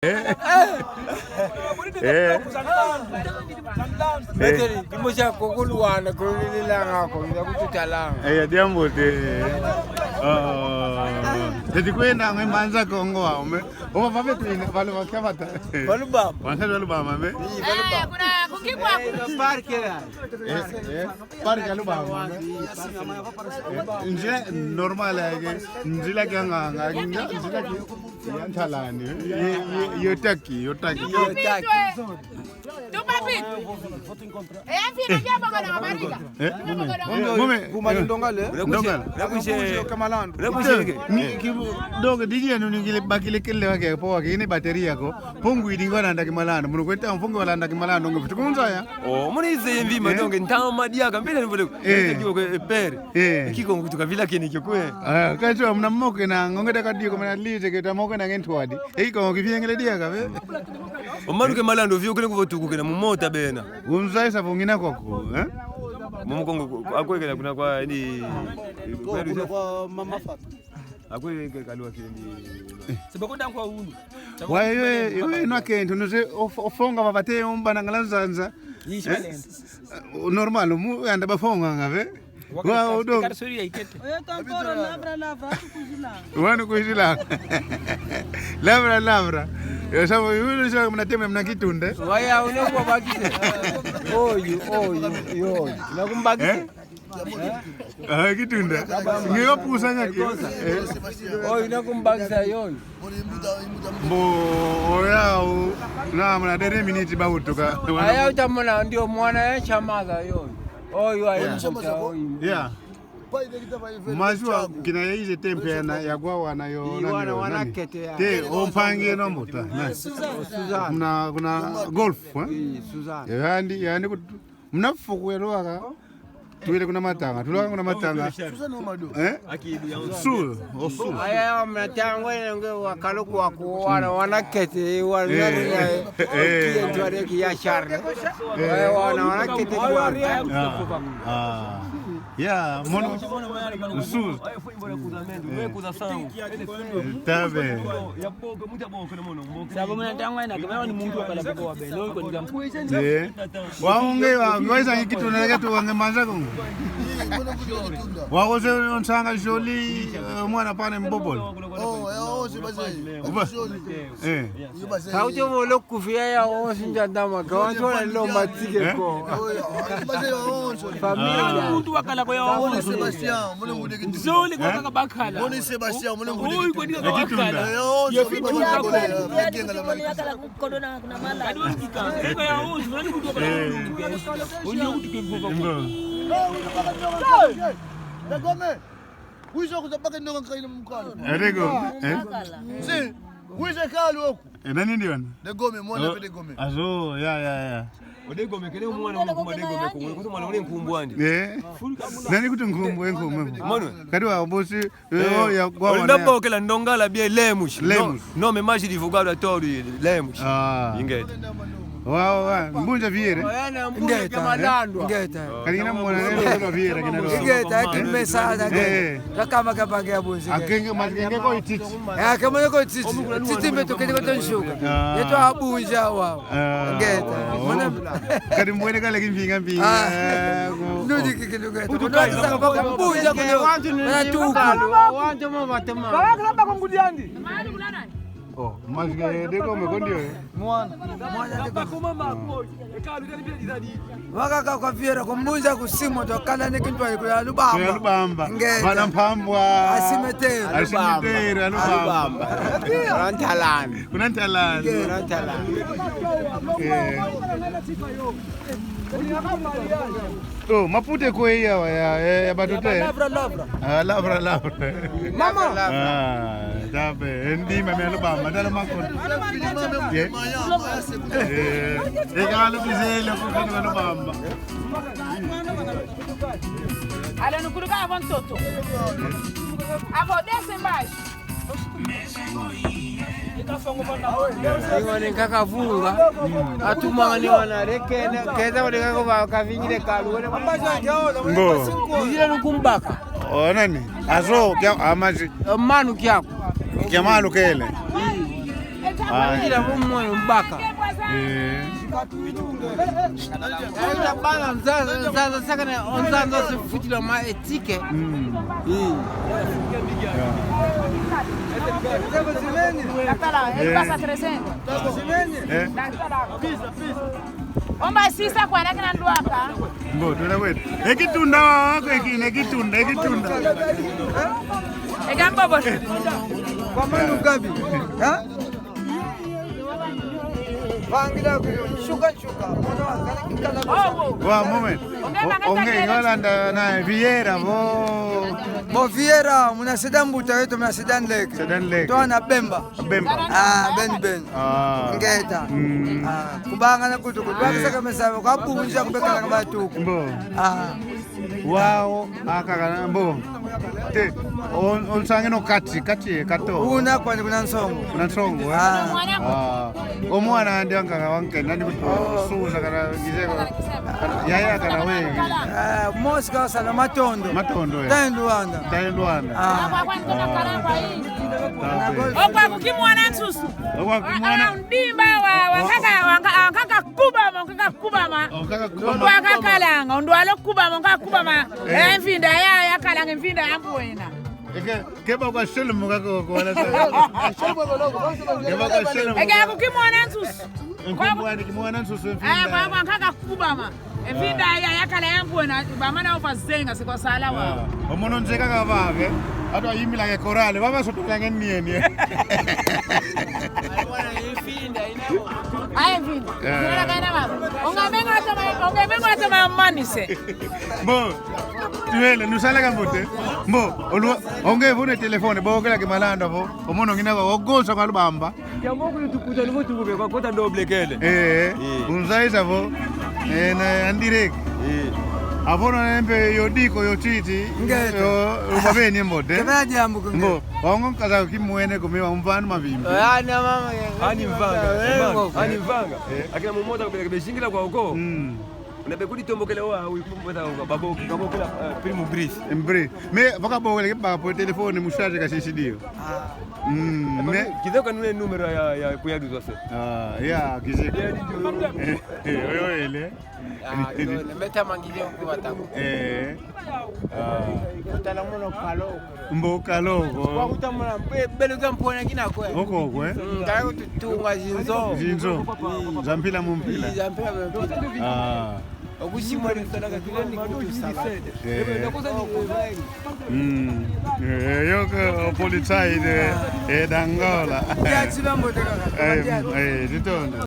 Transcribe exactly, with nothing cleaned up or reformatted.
Eh. Eh. Beteli, kimbo cha kukulwana, kulililanga ko, ya kututalanga. Eh, ya diambote. Ah. Teti kwenda ngwe Mbanza Kongo wa, ome. Oba babe tuine, balu bakia bata. Balu baba. Wansa balu baba, me. Ii, balu baba. Eh, kuna kukikwa. Eh, parke ya. Eh, eh. Parke ya lubaba, me. Eh, nzila normal ya ke, nzila kia nganga, nzila kia ntalani. Yo, yo, yo taki, yo taki. Yo taki. Tupa pitu. Eh, afina kia bangana mabariga. Eh, mume. Mume. Kuma ni ndongale. Ndongale. Rakushe. Rakushe. Ni kibu, donc, didi ya nuni kile bakile kile wake, po wake, ini bateria ko. Pongu idi ngwa landa Kimalanda. Munu kweta mpongu walanda Kimalanda, nge futu kunza ya. Oh, munu ize mvima, eh? Donc, ntama madiaka, mpila ni vule. Eh. Ndio ke, eh, pere. Eh. Kiko nkutuka vila kini kikwe. Ah, kacho muna moke na, ngongeda kadio kwa muna lite, keta moke na ngentwadi. Eh, iko kiviengele diaka, be. Omanu ke malando, vio kene kuvotuku kena, mumota bena. Unzaisa vungina kwako, eh? Mumu Kongo, akwekela kuna kwa, ni, kuna kwa Mama Fatu. Akwe ke kalua kile ndi. Sebako dankwa unu. Wa yo, yo, yo, no akento, no se, of-, ofonga vavate, omba na ngala nzanza. Yishi. Eh? Balenda. Eh, normal, mu, anda bafonga ngave. Wa, odo. Karsori ya ikete. Oyo tankoro lavra, lavra, tukujila. Wanu kujila. Lavra, lavra. Yo, sabo, yo, yo, sabo, muna teme, muna kitunde. Waya, une kwa bakise. Oyu, oyu, yo. Nakumbakise. Eh? Ah, kitunda. Ngiyo pusa ngake. Eh. Oyu nakumbakisa yoyu. Mbo, oyau, na muna dere miniti bautuka. Aya utamona ndio mwana ya chamaza yoyu. Oyu ayi mbuta, oyu. Yeah. Maziwa kina ya ize tempe ya na, ya gwa wana yo, nani wana yo, wana nani? Kete ya. Te, ompangi eno mbuta. Na. Suzanne. Kuna, kuna golf, eh? Ii, Suzanne. Yandi, yandi kut-, Muna fuku ya lwaka. Tuwile kuna matanga. Tulwaka kuna matanga. Eh? Su, o su. Aya, matanga, ene nge wakalo kwa kuwana, wana kete, wana, eh, wana, eh, kiye ntwale kiya Charles. Eh. Aya, wana, wana kete kwa. Ah, ah. Ya, mono. Su. Tabe. Sabo muna ntangwa ina, kama ni muntu wakala kuko wa beno, iko ni gampu. Eh. Waonge, wa, ngweza kitu na kitu wange manza ko. Wakoze onsanga joli, eh, mwana pane mbobol. Oh, ya, oh, c'est passé. Uba. Joli. Eh. Kaucho volo kufia ya onsi njandama, kawantu wala lo matike ko. Famille. Muntu wakala kwa ya onsi. Zole kwa kaka bakala. Moni Sébastien, moni. Oyi kwa dika bakala. Ya fiti wakala. Kadonjika. Kwa ya onsi, mani kutoka. Onyo kutuke mvova. Degome. Wizo kuzabaka ndoka kaina mukalo. Erego. Eh? Si. Wizo kalo oku. E, nani ndi wana? Degome, mwana pe Degome. Azo, ya, ya, ya. O Degome, kene mwana mwana kuma Degome, kuma, kuma mwana ule nkumbu andi. Eh. Nani kuti nkumbu, e nkumbu? Mwana. Kadi wa bosi, eh, o, ya, kwa wana. Ndabokela ndongala bie Lemos. Lemos. No, no, me mais divulgado a todo Lemos. Ah. Ingeta. Wa, wa, Mbunja Vieira. Ingeta. Ingeta. Kalina mwana, Mbunja Vieira, kina. Ingeta, kimesada, ingeta. Eh. Kakama kabage ya bunzi. Akenge, mas kenge ko ititi. Ya, kama ko ititi. Titi meto kenge ko tonsuka. Ah. Yeto abunja wa. Ah. Ingeta. Mwana. Kadi mbwene kala kimpinga mpinga. Ah. Eh, ko. Nudi kiki nungeta. Kutuka. Kutuka. Kutuka. Kutuka. Kutuka. Kutuka. Kutuka. Kutuka. Kutuka. Kutuka. Oh, mas que Degome kondio, eh? Mwana. Mwana Degome. Wakaka kwa Vieira, kwa Mbunja kusimwa, twakala ne kintwadi kuya Lubamba. Kuya Lubamba. Ingeta. Bana mpambwa. Asimetere. Asimetere, a Lubamba. Lubamba. Kuna ntalani. Kuna ntalani. Ingeta. Kuna ntalani. Eh. Oh, mapute ko ya, ya, ya, ya batute. Lavra, lavra. Ah, lavra, lavra. Mama. Ah, tabe. Endi mame Lubamba, ndala makon. Ye. Eh, e kalu bizele ko kani Lubamba. Ala nukuluka avo ntoto. Avo dese mbashi. Ingoni nkaka vunga. Atumanga ni wana rekene, keza wale kako ba kavingile kalu. Ngo. Izile nukumbaka. O nani? Azo, kia, amazi. Manu kiako. Kia manu kele. Ah. Ila bo moyo mbaka. Eh. Ila bana nza, nza, nza, sakana, onza, nza, se futila ma etike. Mm. Eh. Natala, eh, pasa trescientos. Eh. Omba sisa kwa nakina ndwaka. Mbo, tuna kwetu. Ekitunda wako, ekine, ekitunda, ekitunda. Eka mbobo. Kwa manu gabi. Ha? Vangila kuyo, shuka, shuka. Mwana wa kala kikala. Wa moment. O-, onge, Yolanda na Vieira, bo. Bo Vieira, muna Sedan Buta, yeto muna Sedan Lake. Sedan Lake. Twana Bemba. Bemba. Ah, ben, ben. Ah. Ngeta. Mm. Ah, kubangana kutu, kutu. Eh. Bakisaka mesaba, kwa bunja kubekala kabatu. Mbo. Ah. Wau, akakala, mbo. Te, on, onsangino kati, kati, kato. Una kwani kuna nsongo. Kuna nsongo, eh? Ah. Ah. Omwana andi ankaka wanke, nani kutu, oh, suza kana, gizeko. Yaya kana wengi. Ah, mosi kasala matondo. Matondo, eh. Tayi Luanda. Tayi Luanda. Ah. Ah. Tabe. Okwa kukimwana nsusu. Okwa kukimwana. Ah, ah, ndimba wa, wa, oh, nkaka, wa nka-, ah, nkaka kubama, nkaka kubama. Oh, nkaka kubama. Ndwa kakalanga, ndwalo kubama, nkaka kubama. Eh. Eh, mvinda ya, yakalanga, mvinda ya mbwena. Eke, keba kwa shele muka ko, kwa la sa. Keba kwa shele muka. Eke, kukimwana nsusu. Nkubwani kimwana nsusu mvinda. Eh, kwa, kwa nkaka kubama. Mvinda ya, yakala ya mbwena, bamana ofa zenga, se kwa sala wa. Ah. Omono nzeka kavave, ato ayimila ke korale, baba soto lange nienie. Aye mvinda. Eh. Mwana kana baba. Onga mengo atoma, onga mengo atoma manise. Mbo, tuele, nusala kambote. Mbo, olua, onge vune telefone, bo kela ke malanda bo. Omono ngina ko, ogonsa kwa lubamba. Yambo kuli tukuta nuko tukube kwa kota doble kele. Eh, eh. Unzaiza vo. Eh, na en direct. Eh. Avo no nempe yo diko yo titi. Ngeta. Yo, yo mabeni mbote. Kama diambu kunge. Mbo, wango nkaza kimwene kumi wa mvanu mavimbi. Ani mama. Ani mvanga. Eh, mvanga. Ani mvanga. Eh. Akina mumota kubeleka beshingila kwa uko. Mm. Una be kudi tombokela wa, wi kumbeza wa, baboki, kabokela, eh, primo Brice. Brice. Me, bakabokela ke ba po telefone mushate ka sisi dio. Ah. Mm, me. Kize kanune numero ya, ya, kuya duzose. Ah, ya, kize. Ya, ni duzose. Eh, eh, oyo ele. Ah, yo, ne meta mangile kwa tabu. Eh. Ah. Kutala mono kalo. Mbo kaloko. Kwa kutamona, be-, belo za mpona kina kwe. Oko kwe? Mm, kala kututunga zinzo. Zinzo. Mm. Za mpila mu mpila. Za mpila mu mpila. Ah. Okusimwa ni sana ka kile ni kutu sala. Eh. Mm. Eh, yo ko polizei de, eh, d'Angola. Ya, chibambo teka. Eh, eh, zitondo.